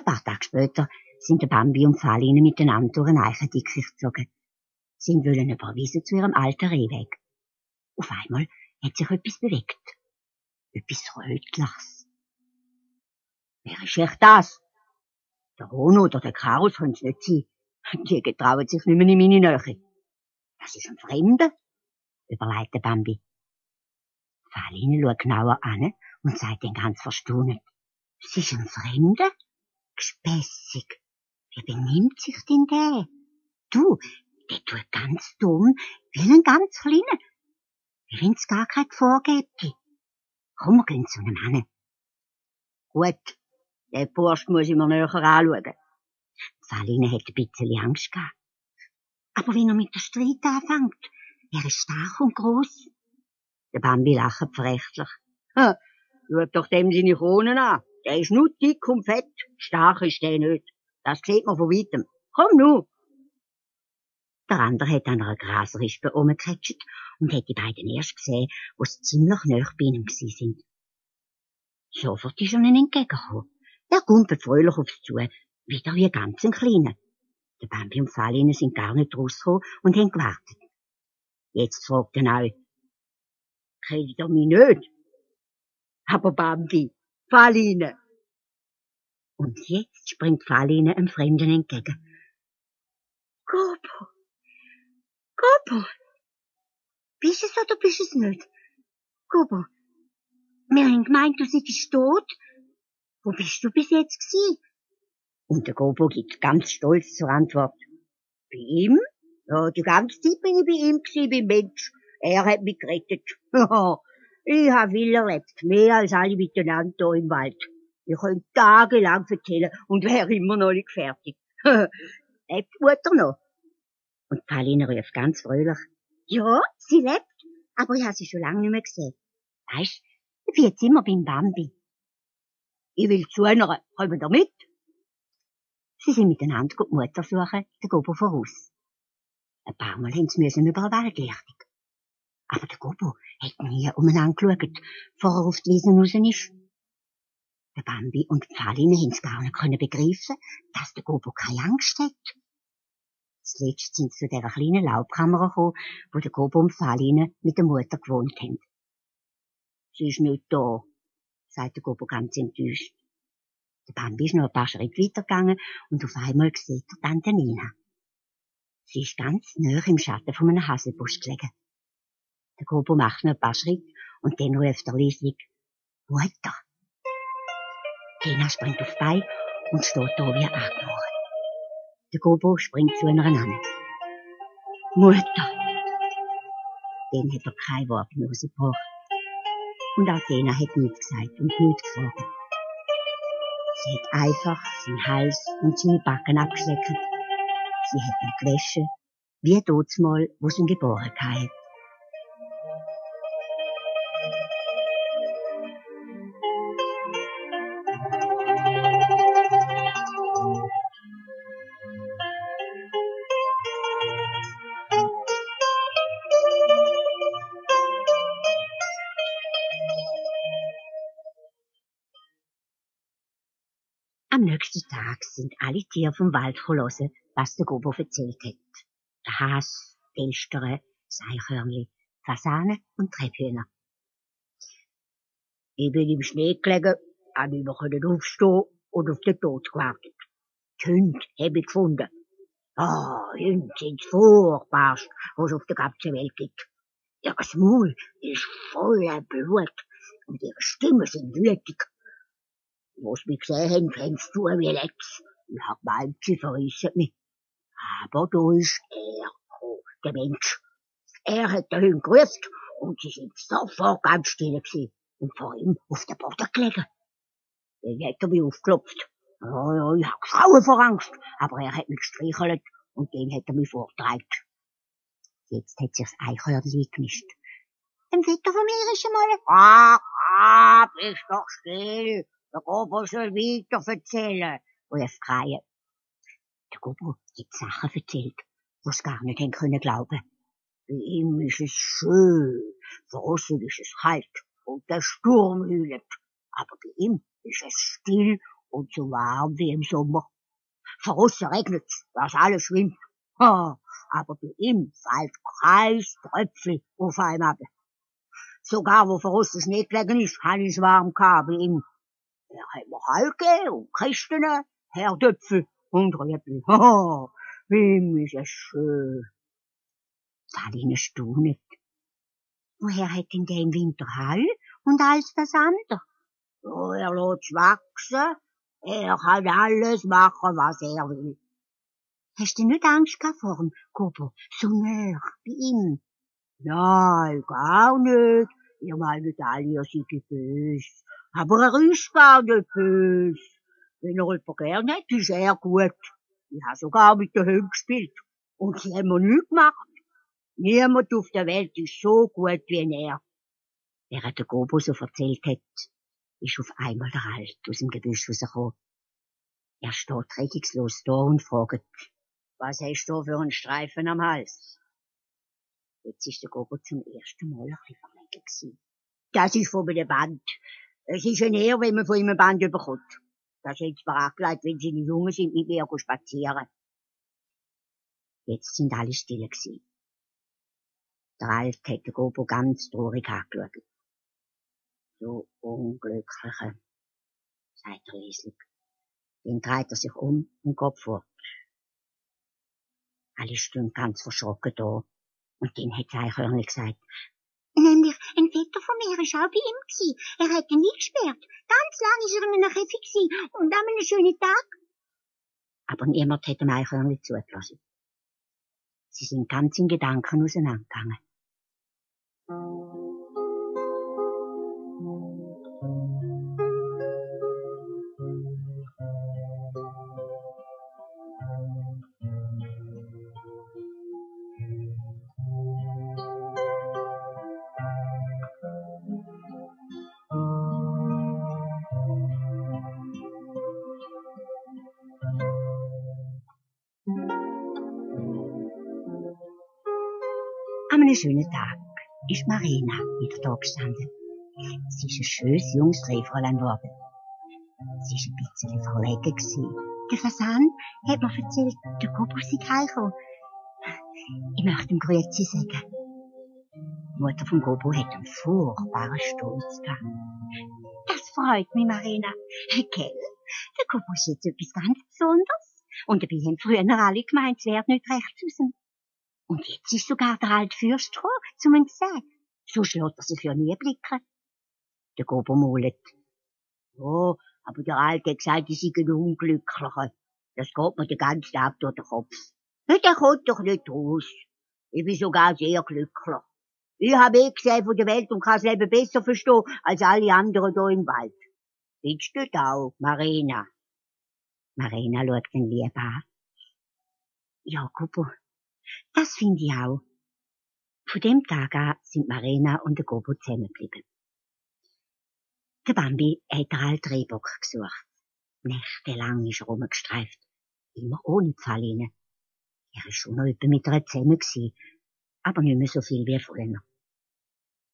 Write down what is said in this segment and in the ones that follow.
paar Tage später sind der Bambi und Faline miteinander durch ein Eichendickicht gezogen. Sie wollen überwiesen zu ihrem alten Rehweg. Auf einmal hat sich etwas bewegt. Etwas Rötliches. Wer ist echt das? Der Rono oder der Karus können es nicht sein. Die getrauen sich nicht mehr in meine Nähe. Das ist ein Fremder, überlegt der Bambi. Faline schaut genauer an und sagt dann ganz verstaunt: Es ist ein Fremder? Gespässig. Wie benimmt sich denn der? Du, der tut ganz dumm, wie ein ganz Kleiner. Wie wenn's gar keine vorgibt. Komm, wir gehen zu einem hin. Gut, den Bursch muss ich mir näher anschauen. Faline hat ein bisschen Angst gehabt. Aber wenn er mit der Streit anfängt, er ist stark und gross. Der Bambi lacht verächtlich. Schau doch dem seine Kronen an. Der ist nur dick und fett. Stark ist der nicht. Das sieht man von weitem. Komm nu. Der andere hat an einer Grasrispe rumgekrätscht und hat die beiden erst gesehen, wo sie ziemlich nahe bei ihm gsi sind. Sofort ist er ihnen entgegengekommen. Er gumpelt fröhlich auf sie zu, wieder wie ganz ein Kleiner. Der Bambi und Faline sind gar nicht rausgekommen und haben gewartet. Jetzt fragt er neu: Kennt ihr mich nicht? Aber Bambi, Faline. Und jetzt springt Faline einem Fremden entgegen. Gobo, Gobo, bist es oder bist es nicht? Gobo, wir haben gemeint, du seist tot. Wo bist du bis jetzt gsi? Und der Gobo gibt ganz stolz zur Antwort: Bei ihm? Ja, die ganze Zeit bin ich bei ihm gsi, beim Mensch. Er hat mich gerettet. Ich hab viel erlebt, mehr als alle miteinander hier im Wald. Ich könnte tagelang erzählen und wäre immer noch nicht fertig. Lebt die Mutter noch? Und Faline ruft ganz fröhlich: Ja, sie lebt, aber ich habe sie schon lange nicht mehr gesehen. Weisst, ich bin jetzt immer beim Bambi. Ich will zu einer, kommen da mit? Sie sind miteinander die Mutter suchen, der Gobo voraus. Ein paar Mal müssen sie über eine Waldlichtung. Aber der Gobo hat nie umeinander geschaut, bevor er auf die Wiesen raus ist. Der Bambi und die Faline haben es gar nicht begreifen, dass der Gobo keine Angst hat. Zuletzt sind sie zu dieser kleinen Laubkammer gekommen, wo der Gobo und Faline mit der Mutter gewohnt haben. Sie ist nicht da, sagt der Gobo ganz enttäuscht. Der Bambi ist noch ein paar Schritte weitergegangen und auf einmal sieht er Tante Nina. Sie ist ganz nahe im Schatten von einem Haselbusch gelegen. Der Gobo macht noch ein paar Schritte und dann ruft er leislich: Mutter. Tina springt auf die Beine und steht da wie angehaucht. Der Gobo springt zu einer an. Mutter. Dann hat er kein Wort mehr rausgebracht. Und auch Tina hat nichts gesagt und nichts gefragt. Sie hat einfach seinen Hals und seine Backen abgeschleckt. Sie hat ihn gewaschen, wie damals, wo sie ihn geboren hat. Am nächsten Tag sind alle Tiere vom Wald hören, was der Gobo erzählt hat. Der Has, die Elstern, das Eichhörnli, Fasane und Treibhühner. Ich bin im Schnee gelegen, hab nicht mehr aufstehen und auf den Tod gewartet. Die Hunde hab ich gefunden. Hunde sind das Furchtbarste, was es auf der ganzen Welt gibt. Ihr Maul ist voller Blut und ihre Stimmen sind wütig. Wo sie mich gesehen haben, fängst du wie Lex. Ich hab gemeint, sie verrissen mich. Aber da ist er gekommen, der Mensch. Er hat den Hund gerufen und sie sind sofort ganz still gewesen und vor ihm auf den Boden gelegen. Dann hat er mich aufgeklopft. Ja, ich hab geschrauen vor Angst, aber er hat mich gestreichelt und den hat er mich vorgetragen. Jetzt hat sich das Eichhörnchen gemischt. Ein Vetter von mir ist einmal... bist doch still. Der Gobo soll weiter erzählen, ruft Kreie. Der Gobo hat Sachen erzählt, die sie gar nicht haben können glauben. Bei ihm ist es schön, draussen ist es kalt und der Sturm heulet. Aber bei ihm ist es still und so warm wie im Sommer. Draussen regnet's, dass alles schwimmt. Ha, aber bei ihm fällt kein Tröpfchen auf einmal. Sogar wo draussen Schnee gelegen ist, hab ich's warm gehabt bei ihm. Er hat mir Halt gegeben und Kisten, Herdöpfel und Rüebli. Ha, ihm ist es schön. Aline staunet. Woher hat denn der im Winter Hall und alles das andere? Oh, er lässt's wachsen. Er kann alles machen, was er will. Hast du nicht Angst gehabt vor dem Gobo? So nah bei ihm? Nein, gar nicht. Ihr meint alle, ihr seid böse. Aber er ist gar nicht böse. Wenn er jemanden gern hat, ist er gut. Ich habe sogar mit den Hunden gespielt. Und sie haben mir nichts gemacht. Niemand auf der Welt ist so gut wie er. Während der Gobo so erzählt hat, ist auf einmal der Alt aus dem Gebüsch rausgekommen. Er steht regungslos da und fragt, was hast du für einen Streifen am Hals? Jetzt ist der Gobo zum ersten Mal ein bisschen verlegen gewesen. Das ist von einem Band. Es ist ein Ehr, wenn man von ihm ein Band bekommt. Das hat zwar angelegt, wenn seine Jungen sind, mit mir spazieren. Jetzt sind alle still gewesen. Der Alt hat den Gobo ganz traurig angeschaut. Du Unglücklicher, sagt er leislich. Dann dreht er sich um und geht fort. Alle stehen ganz verschrocken da. Und dann hat das Eichhörnchen gesagt, nämlich ein Vetter von mir ist auch bei ihm gewesen. Er hat ihn nie gesperrt. Ganz lang ist er in einer Käfig gewesen und an einem schönen Tag. Aber niemand hat dem Eichhörnchen zugelassen. Sie sind ganz in Gedanken auseinandergegangen. An einem schönen Tag ist Marina wieder da gestanden. Sie ist ein schönes, junges Rehfräulein geworden. Sie war ein bisschen verlegen gewesen. Der Fasan hat mir erzählt, der Gobo sei heimgekommen. Ich möchte ihm Grüezi sagen. Die Mutter vom Gobo hat einen furchtbaren Stolz gehabt. Das freut mich, Marina. Gell? Der Gobo ist jetzt etwas ganz Besonderes. Und dabei haben früher alle gemeint, es wäre nicht recht zu sein. Und jetzt ist sogar der alte Fürst gekommen, um ihn zu sagen. So schlägt er sich ja nie blicken. Der Gobo maulet. Oh, aber der Alte hat gesagt, ich sei ein Unglücklicher. Das geht mir den ganzen Tag durch den Kopf. Der kommt doch nicht raus. Ich bin sogar sehr glücklich. Ich habe gesehen von der Welt und kann das Leben besser verstehen als alle anderen hier im Wald. Findest du das auch, Marina? Marina schaut den lieb an. Ja, Gobo, das finde ich auch. Von dem Tag an sind Marina und der Gobo zusammengeblieben. Der Bambi hat den alten Rehbock gesucht. Nächtelang ist er rumgestreift. Immer ohne Pfalline. Er ist schon noch etwa mit ihr zusammen gewesen, aber nicht mehr so viel wie früher.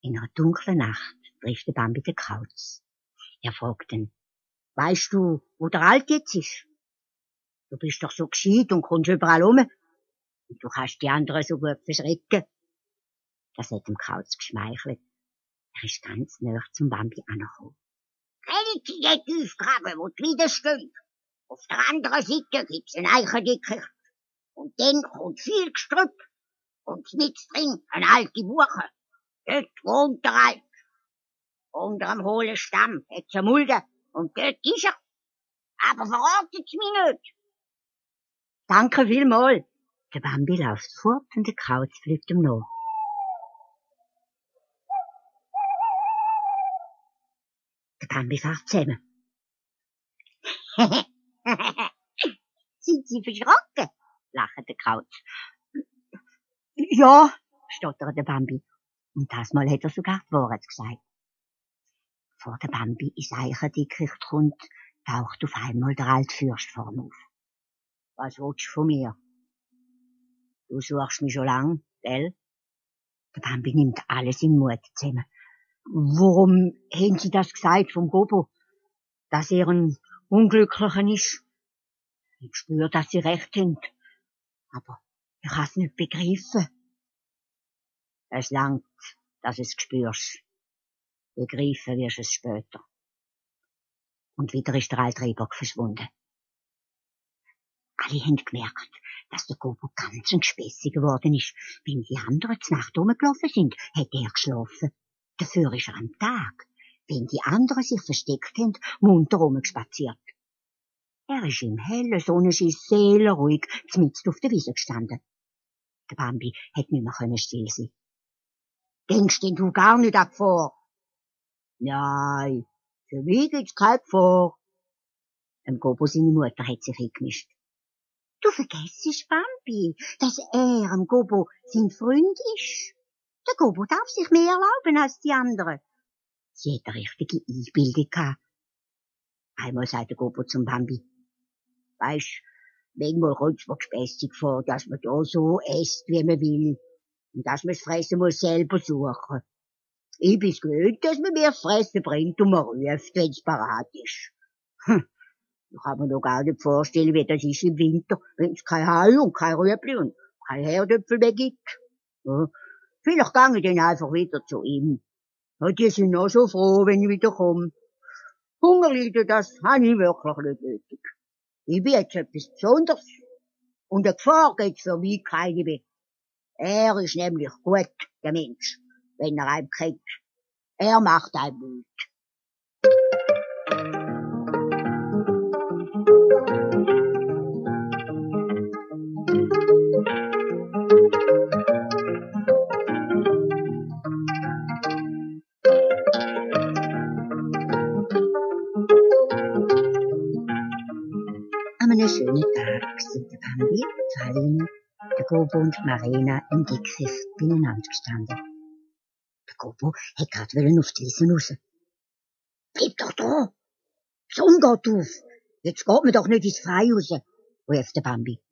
In einer dunklen Nacht trifft der Bambi den Kauz. Er fragt ihn, weisst du, wo der Alte jetzt ist? Du bist doch so gescheit und kommst überall rum. Und du kannst die anderen so gut verschrecken. Das hat dem Kauz geschmeichelt. Er ist ganz nah zum Bambi angekommen. Relativ tief graben, wo die Weide steht. Auf der anderen Seite gibt's ein Eichendickicht. Und dann kommt viel Gestrüpp. Und mit drin eine alte Buche. Dort wohnt der Alt. Unter einem hohlen Stamm hat's eine Mulde. Und dort ist er. Aber verratet's mich nicht. Danke vielmals. Der Bambi läuft fort und der Kauz fliegt ihm nach. Der Bambi fährt zusammen. Sind Sie verschrocken? Lacht der Kauz. Ja, stottert der Bambi. Und das Mal hat er sogar die Wahrheit gesagt. Vor der Bambi ins Eichendickicht kommt, taucht auf einmal der alte Fürst vor ihm auf. Was willst du von mir? Du suchst mich schon lang, gell? Der Bambi nimmt alles in Mut zusammen. Warum haben Sie das gesagt vom Gobo? Dass er ein Unglücklichen ist. Ich spür, dass sie recht haben. Aber ich has nicht begriffen. Es langt, dass es spürst. Begreifen wirst es später. Und wieder ist der alte Rehbock verschwunden. Alle haben gemerkt, dass der Gobo ganz ein Gespässig geworden ist. Wenn die anderen zur Nacht rumgelaufen sind, hat er geschlafen. Dafür ist er am Tag, wenn die anderen sich versteckt haben, munter rumgespaziert. Er ist im hellen Sonnenschein seelenruhig mitten auf der Wiese gestanden. Der Bambi hat nicht mehr still sein. Denkst denn du gar nicht an Gefahr? Nein, für mich gibt's keine Gefahr. Dem Gobo seine Mutter hat sich eingemischt. Du vergessest, Bambi, dass er, am Gobo, sein Freund ist. Der Gobo darf sich mehr erlauben als die anderen. Sie hat eine richtige Einbildung gehabt. Einmal sagt der Gobo zum Bambi: Weisst, manchmal kommt's mir gespässig vor, dass man da so esst, wie man will. Und dass man's Fressen muss selber suchen. Ich bin's gewöhnt, dass man mir das Fressen bringt und man ruft, wenn's parat ist. Ich kann mir noch gar nicht vorstellen, wie das ist im Winter, wenn's kein Heu und kein Rüebli und kein Herdöpfel mehr gibt. Ja, vielleicht gang ich dann einfach wieder zu ihm. Ja, die sind auch so froh, wenn ich wieder komme. Hungerleiden, das habe ich wirklich nicht nötig. Ich bin jetzt etwas Besonderes. Und eine Gefahr gibt's für mich keine mehr. Er ist nämlich gut, der Mensch, wenn er einem kennt. Er macht einem Mut. An einem schönen Tag sind der Bambi, die Aline, der Gobo und Marina im Dickicht beieinander gestanden. Der Gobo hat grad auf die Wiese raus. Bleib doch da! Die Sonne geht auf! Jetzt geht man doch nicht ins Freie raus, rief der Bambi.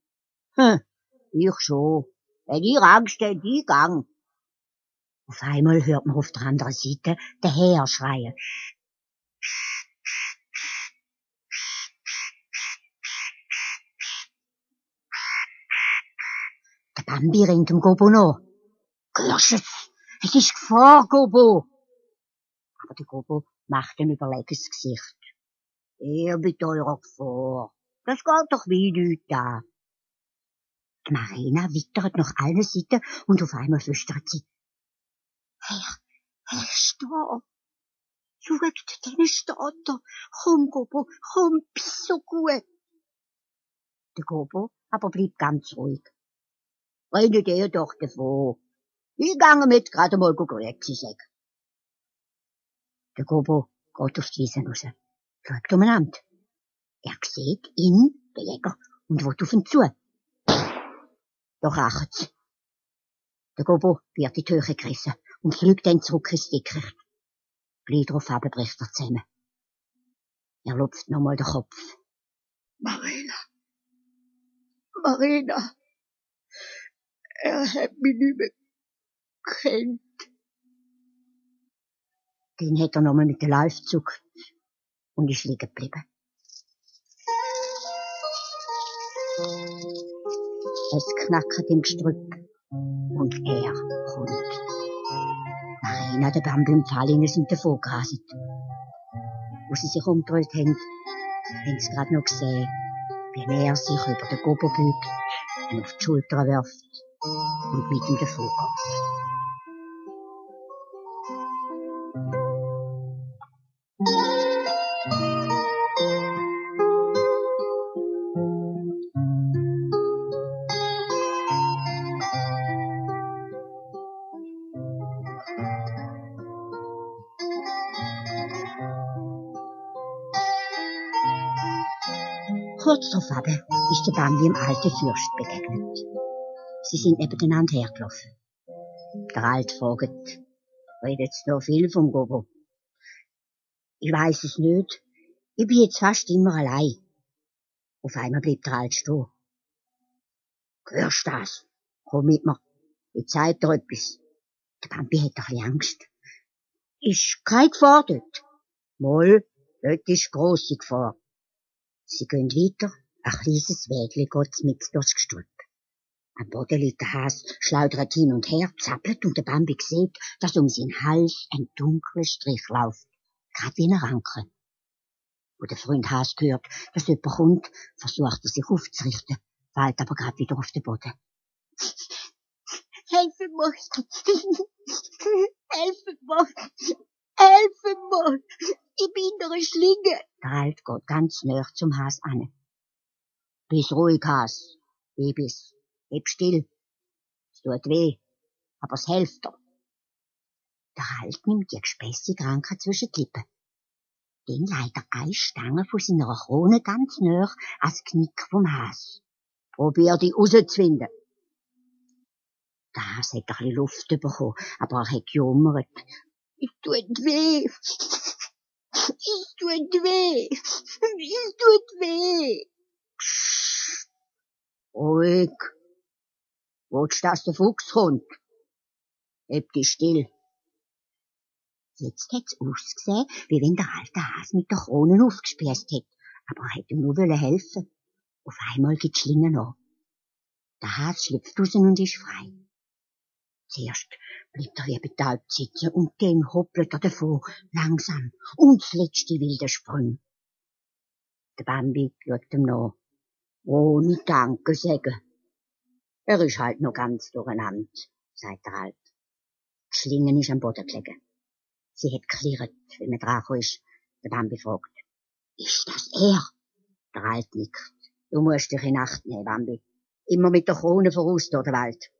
Ich schon. Wenn ihr Angst habt, ich gang. Auf einmal hört man auf der anderen Seite den Häher schreien. Der Bambi rennt dem Gobo nach. Hörst es? Es ist Gefahr, Gobo! Aber der Gobo macht ein überlegenes Gesicht. Ihr mit eurer Gefahr. Das geht doch wie nichts an. Die Marina wittert nach allen Seiten und auf einmal flüstert sie: Er ist da. Schaut, den steht da. Komm, Gobo, komm, bist so gut. Der Gobo aber bleibt ganz ruhig. Rennt ihr doch davon. Ich gange mit gerade mal Grüezi sagen. Der Gobo geht auf die Wiese raus. Schaut umeinander. Er sieht ihn, den Jäger, und will auf ihn zu. Da kracht's. Der Gobo wird in die Höhe gerissen und fliegt dann zurück ins Dickicht. Gleich darauf bricht er zusammen. Er lupft nochmal den Kopf. Marina, er hat mich nicht mehr gekannt. Den hat er nochmal mit dem Lauf gezuckt und ist liegen geblieben. Es knackert im Gestrüpp und er kommt. Marina, der Bambi und die Aline sind davon gerastet. Wo sie sich umgedreht haben sie gerade noch gesehen, wie er sich über den Gobo beugt, ihn auf die Schulter wirft und mit ihm davon geht. Kurz darauf ist der Bambi dem alten Fürst begegnet. Sie sind nebeneinander hergelaufen. Der Alte fragt: Redet's noch viel vom Gobo? Ich weiss es nicht. Ich bin jetzt fast immer allein. Auf einmal bleibt der Alte stehen. Hörst du das? Komm mit mir. Ich zeig dir etwas. Der Bambi hat ein bisschen Angst. Ist keine Gefahr dort? Mal, dort ist grosse Gefahr. Sie gehen weiter, ein kleines Wägli geht mit durchs Gestrüpp. Am Boden liegt der Has, schleudert hin und her, zappelt und der Bambi sieht, dass um seinen Hals ein dunkler Strich läuft, grad wie eine Ranke. Wo der Freund Has hört, dass jemand kommt, versucht er sich aufzurichten, fällt aber grad wieder auf den Boden. Helfe mir! Helfe mir! Helfe mir! Ich bin in einer Schlinge! Der Alt geht ganz näher zum Has an. Bist ruhig, Has. Babys. Heb still. Es tut weh, aber es hilft dir. Der Alt nimmt die gespässige Ranke zwischen die Lippen. Dann legt er eine Stange von seiner Krone ganz näher ans Knick vom Has. Probier die rauszufinden. Der Has hat ein bisschen Luft bekommen, aber er hat gejummert. Es tut weh. Es tut weh. Es tut weh. Psst. Ruhig. Willst du, dass der Fuchs kommt? Heb dich still. Jetzt hat's ausgesehen, wie wenn der alte Has mit der Krone aufgespießt hätte, aber er hätte ihm nur helfen. Auf einmal geht die Schlinge an. Der Has schlüpft raus und ist frei. Zuerst bleibt er wie betäubt sitzen und dann hoppelt er davon, langsam, und das letzte wilde Sprung. Der Bambi schaut ihm nach, ohne Danke sagen. Er ist halt noch ganz durcheinander, sagt der Alt. Die Schlinge ist am Boden gelegen. Sie hat geklirrt, wie man dran ist. Der Bambi fragt, ist das er? Der Alt nickt. Du musst dich in Acht nehmen, Bambi. Immer mit der Krone voraus durch den Wald.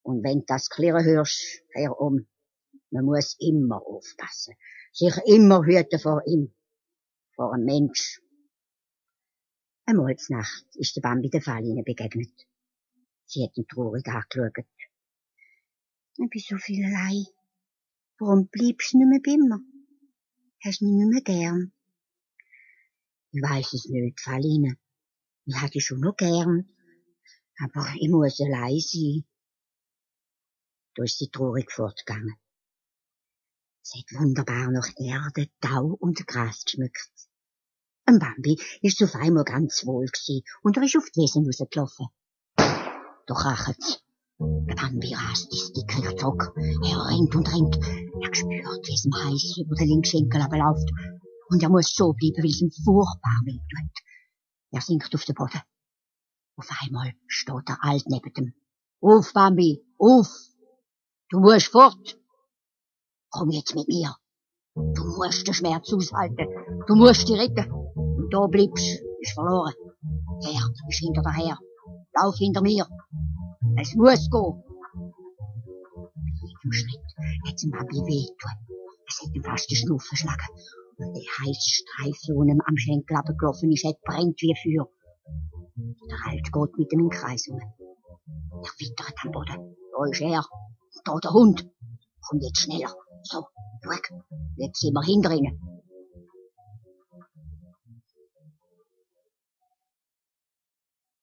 Und wenn du das Klirren hörst, kehr um. Man muss immer aufpassen. Sich immer hüten vor ihm. Vor einem Mensch. Einmal zur Nacht ist der Bambi der Falline begegnet. Sie hat ihn traurig angeschaut. Ich bin so viel allein. Warum bleibst du nicht mehr bei mir? Hast du mich nicht mehr gern? Ich weiss es nicht, Falline. Ich hatte dich schon noch gern. Aber ich muss allein sein. Da ist sie traurig fortgegangen. Es hat wunderbar nach Erde, Tau und Gras geschmückt. Ein Bambi ist auf einmal ganz wohl gewesen und er ist auf die Wiesen rausgelaufen. Da kracht's. Der Bambi rast ins dicke zurück. Er rennt und rennt. Er spürt, wie es ihm heiß über den Linksschenkel abläuft. Und er muss so bleiben, weil es ihm furchtbar weh tut. Er sinkt auf den Boden. Auf einmal steht der Alt neben ihm. Auf, Bambi, auf! Du musst fort! Komm jetzt mit mir! Du musst den Schmerz aushalten. Du musst dich retten. Und da bleibst, ist verloren. Her, du bist hinter dir her. Lauf hinter mir. Es muss gehen. Mit jedem Schritt hat's ihm Bambi wehgetan. Es hat ihm fast den Schnuff verschlagen. Und der heiße Streifen, der ihm am Schenkel abgelaufen ist, hat brennt wie Feuer. Der Alt geht mit ihm in den Kreis um. Er wittert am Boden. Da ist er. Und da der Hund. Komm jetzt schneller. So, schau. Jetzt sind wir hinter ihnen.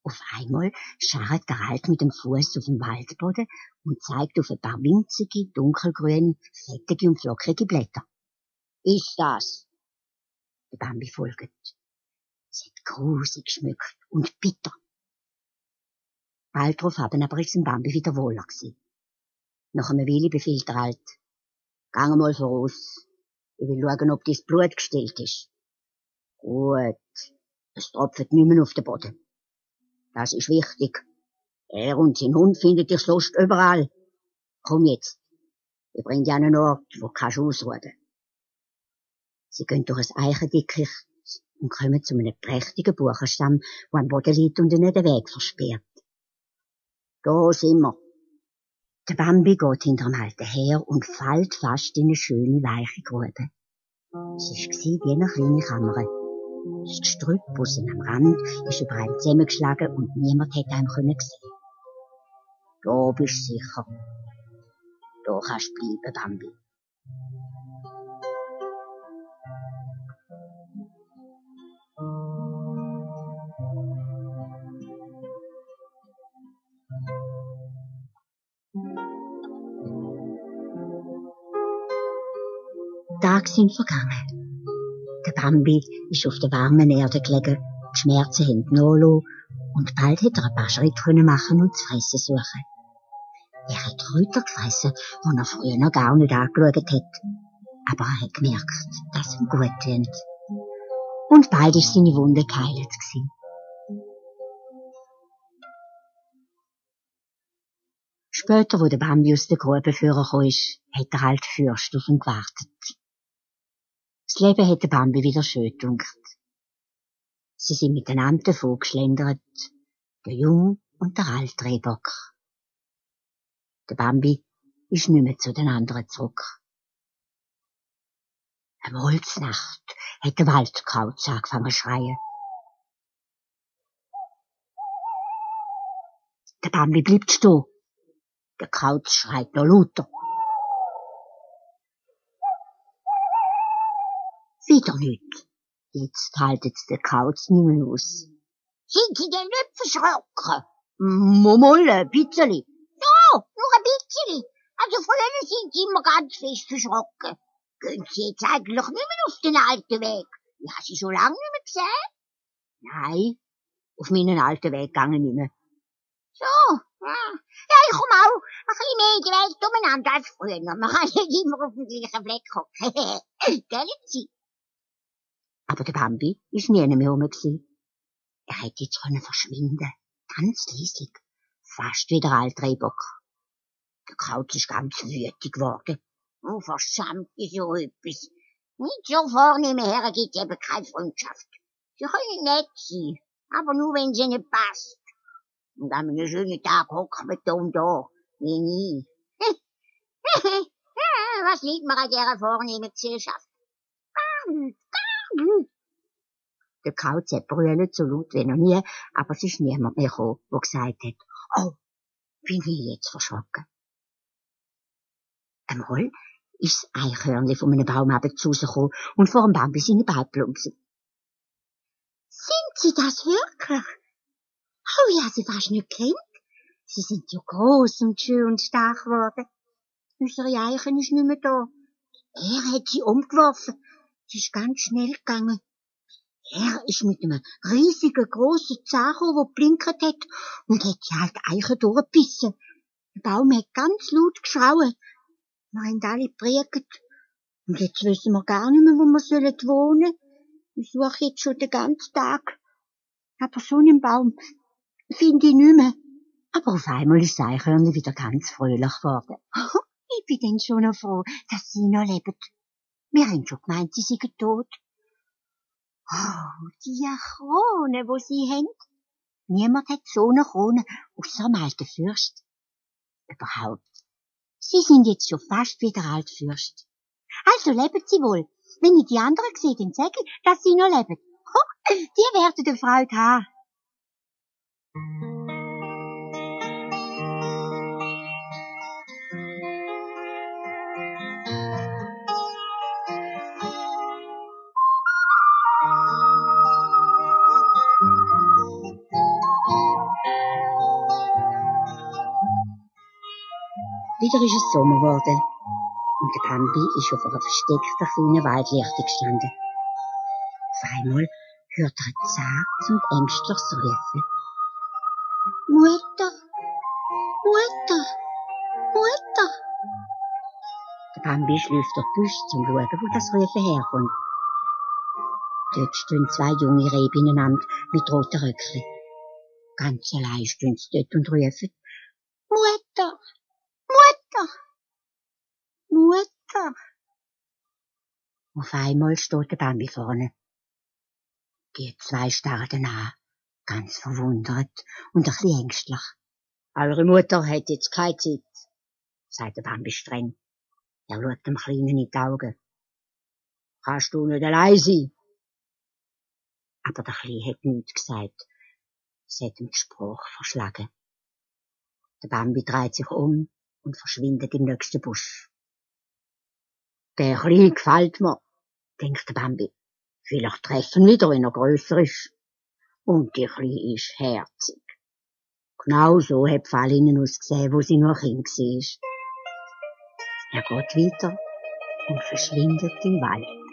Auf einmal scharrt der Alt mit dem Fuß auf den Waldboden und zeigt auf ein paar winzige, dunkelgrüne, fettige und flockige Blätter. Ist das? Der Bambi folgt. Es hat grusig geschmückt und bitter. Bald darauf haben aber ist dem Bambi wieder wohler gewesen. Nach einer Weile befiehlt der Alt. Gang mal voraus. Ich will schauen, ob dein Blut gestillt ist. Gut. Es tropft nicht mehr auf den Boden. Das ist wichtig. Er und sein Hund findet dich sonst überall. Komm jetzt. Ich bring dich an einen Ort, wo du kannst ausruhen. Sie gehen durch ein Eichendickicht und kommen zu einem prächtigen Buchenstamm, der am Boden liegt und ihnen den Weg versperrt. Da sind wir. Der Bambi geht hinter dem Alten her und fällt fast in eine schöne, weiche Grube. Es war wie eine kleine Kammer. Das Gestrüpp aussen am Rand ist über einem zusammengeschlagen und niemand hätte einem sehen. Da bist du sicher. Da kannst du bleiben, Bambi. Tage sind vergangen. Der Bambi ist auf der warmen Erde gelegen, die Schmerzen haben nachgelassen und bald hätte er ein paar Schritte machen und zu fressen suchen. Er hat Kräuter gefressen, die er früher noch gar nicht angeschaut hat. Aber er hat gemerkt, dass es ihm gut tut. Und bald war seine Wunde geheilt gewesen. Später, wo der Bambi aus der Grube vorgekommen ist, hat der alte Fürst auf ihn gewartet. Das Leben hat der Bambi wieder schön gedunkt. Sie sind miteinander davon geschlendert, der Jung und der alte Rehbock. Der Bambi ist nicht mehr zu den anderen zurück. Eine Holznacht hat der Waldkauz angefangen zu schreien. Der Bambi bleibt stehen. Der Kauz schreit noch lauter. Wieder nicht. Jetzt haltet der Kauz nicht mehr aus. Sind Sie denn nicht verschrocken? Mal, ein bisschen. Ja, nur ein bisschen. Also früher sind Sie immer ganz fest verschrocken. Gehen Sie jetzt eigentlich nicht mehr auf den alten Weg? Ich habe Sie schon lange nicht mehr gesehen. Nein, auf meinen alten Weg gegangen nicht mehr. So, ja, ich komme auch ein bisschen mehr in die Welt umeinander als früher. Man kann nicht immer auf dem gleichen Fleck hocken. Gell, Sie? Aber der Bambi ist nie mehr rum gewesen. Er hätte jetzt verschwinden. Ganz leislich. Fast wie der alte Rehbock. Der Kauz ist ganz wütig geworden. Oh, verschämt ist so etwas. Nicht so vornehm her gibt eben keine Freundschaft. Sie können nett sein, aber nur wenn sie nicht passt. Und an einem schönen Tag hocken wir da und da. Nie. Was liegt mir an dieser vornehmen Gesellschaft? Gar nicht. Der Kauz hat brüllt so laut wie noch nie, aber es ist niemand mehr gekommen, der gesagt hat, oh, bin ich jetzt verschrocken. Einmal ist das Eichhörnchen von einem Baum rausgekommen und vor dem Bambi seine Beine plumpsen. Sind Sie das wirklich? Oh, ich habe Sie fast nicht gekannt. Sie sind ja gross und schön und stark geworden. Unsere Eichen ist nicht mehr da. Er hat sie umgeworfen. Sie ist ganz schnell gegangen. Er ist mit einem riesigen, grossen Zacher, der blinkt hat, und hat die alte Eiche durchgebissen. Der Baum hat ganz laut geschrauen. Wir haben alle gepriegt. Und jetzt wissen wir gar nicht mehr, wo wir wohnen sollen. Ich suche jetzt schon den ganzen Tag. Aber so einen Baum finde ich nicht mehr. Aber auf einmal ist das Eichhörnchen wieder ganz fröhlich geworden. Ich bin dann schon noch froh, dass Sie noch leben. Wir haben schon gemeint, Sie seien tot. Oh, die Krone, die Sie haben. Niemand hat so eine Krone, ausser dem alten Fürst. Überhaupt. Sie sind jetzt schon fast wie der alte Fürst. Also leben Sie wohl. Wenn ich die anderen sehe, dann sage ich, dass Sie noch leben. Die werden eine Freude haben. Wieder ist es Sommer geworden und der Bambi ist auf einer versteckten kleinen Waldlichtung gestanden. Auf einmal hört er ein zartes und ängstliches Rufen. Mutter! Mutter! Mutter! Der Bambi schläft durch die Büsche, um zu schauen, wo das Rufen herkommt. Dort stehen zwei junge Reh beieinander mit roten Röckchen. Ganz allein stehen sie dort und rufen. Mutter! Mutter! Mutter! Auf einmal steht der Bambi vorne. Die zwei starren an, ganz verwundert und ein bisschen ängstlich. Eure Mutter hat jetzt keine Zeit, sagt der Bambi streng. Er schaut dem Kleinen in die Augen. Kannst du nicht allein sein? Aber der Kleine hat nichts gesagt. Es hat ihm die Sprache verschlagen. Der Bambi dreht sich um und verschwindet im nächsten Busch. Der Kleine gefällt mir, denkt der Bambi. Vielleicht treffen wir wieder, wenn er grösser ist. Und die Kleine ist herzig. Genau so hat Fallinnen ausgesehen, wo sie noch ein Kind war. Er geht weiter und verschwindet im Wald.